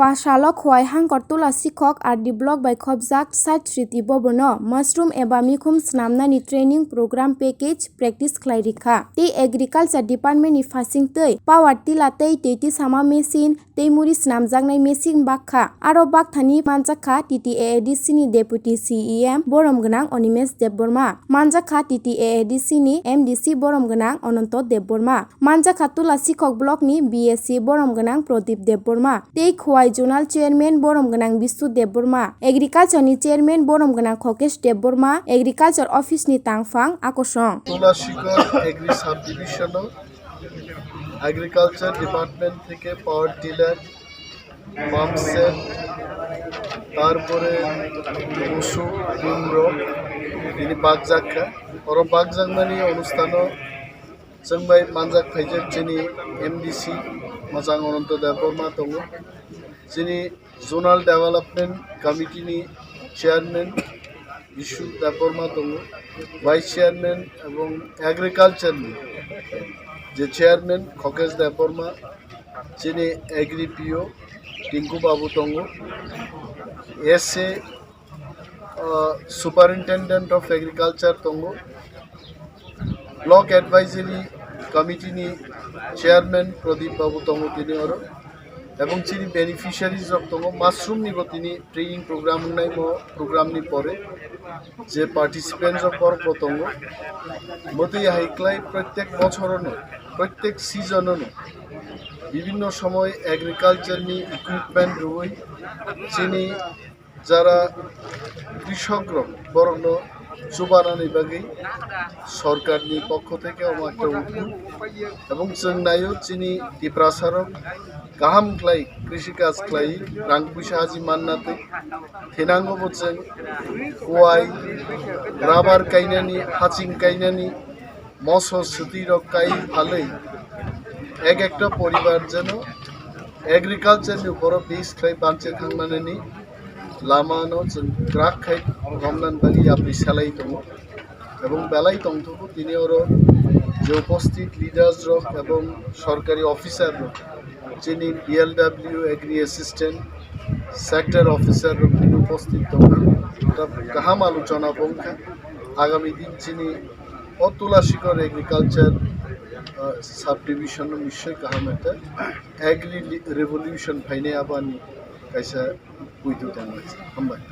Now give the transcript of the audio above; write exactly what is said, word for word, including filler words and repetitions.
Pasalo Khowai Hangkor Tula Sikhok R D block bai khopjak site Sriti Bhavan o mushroom eba mikhum swnamnani training program package practice khlai rikha. Tei Agriculture Department ni phasing twi power tiller tei twi tisama machine tei muri swnamjaknai machine bakha. Aro bakthani manjakha T T A A D C ni Deputy C E M borom gwnang Animesh Debbarma, manjakha T T A A D C ni M D C borom gwnang Ananto Debbarma, manjakha Tula Sikhok block ni B S C borom gwnang Pradip Debbarma tei Khowai Zonal Chairman borom gwnang Bistu Debbarma, Agriculture ni Chairman borom gwnang Khokesh Debbarma, Agriculture Office ni tangphang akosong. Tula Sikhok Agri Subdivision o Agriculture Department theke power tiller, pump set, tarpore musu, dumrok, tini bakjak kha. Oro bakjakmani onustano chwng bai manjak phaijak chini M D C Mwchang Ananto Debbarma tongo, chini Zonal Development Committee ni Chairman Bishu Debbarma tongo, Vice Chairman ebong Agriculture ni je Chairman Khokesh Debbarma, chini Agri P O Tinku Babu tongo, S A, uh, Superintendent of Agriculture tongo, Block Advisory Committee ni Chairman Pradip Babu tongo tini oro, ebong chini beneficiaries rok tongo, mushroom ni bo tini training program wngnai mo program ni pore je participants rok borok bo tongo. Motwi hai klai protek bochorono, protek seasonono bibinno somoy agriculture ni equipment rwui chini jara krishok rok borokno chubanani bagwi sorkarni pokho theke omo ekta uddog. Ebong chwng naio chini Tiprasa rok kaham khlai krishi kaj khlai rang puisa haji manna twi thinango bo chwng kuai, rubber kainani, haching kainani, moso swtwi rok kai phalwi ek ekta poribar jeno agriculture ni uporo base khlai banche thangmanani lama no chwng kwrak khai romnani bagwi yapri salai tongo. Ebong belai tongthogo tini oro je uposthit leaders rok ebong sorkari officer rok, chini B L W, agri assistant, sector officer rok tini uposthit tongo. Ta kaham alochona bo wngkha. Agami din chini o Tula Sikhok agriculture, ah, subdivision no nischoi kaham ekta agri revolution phainai abani kaisa puitu tongmani. Hambai.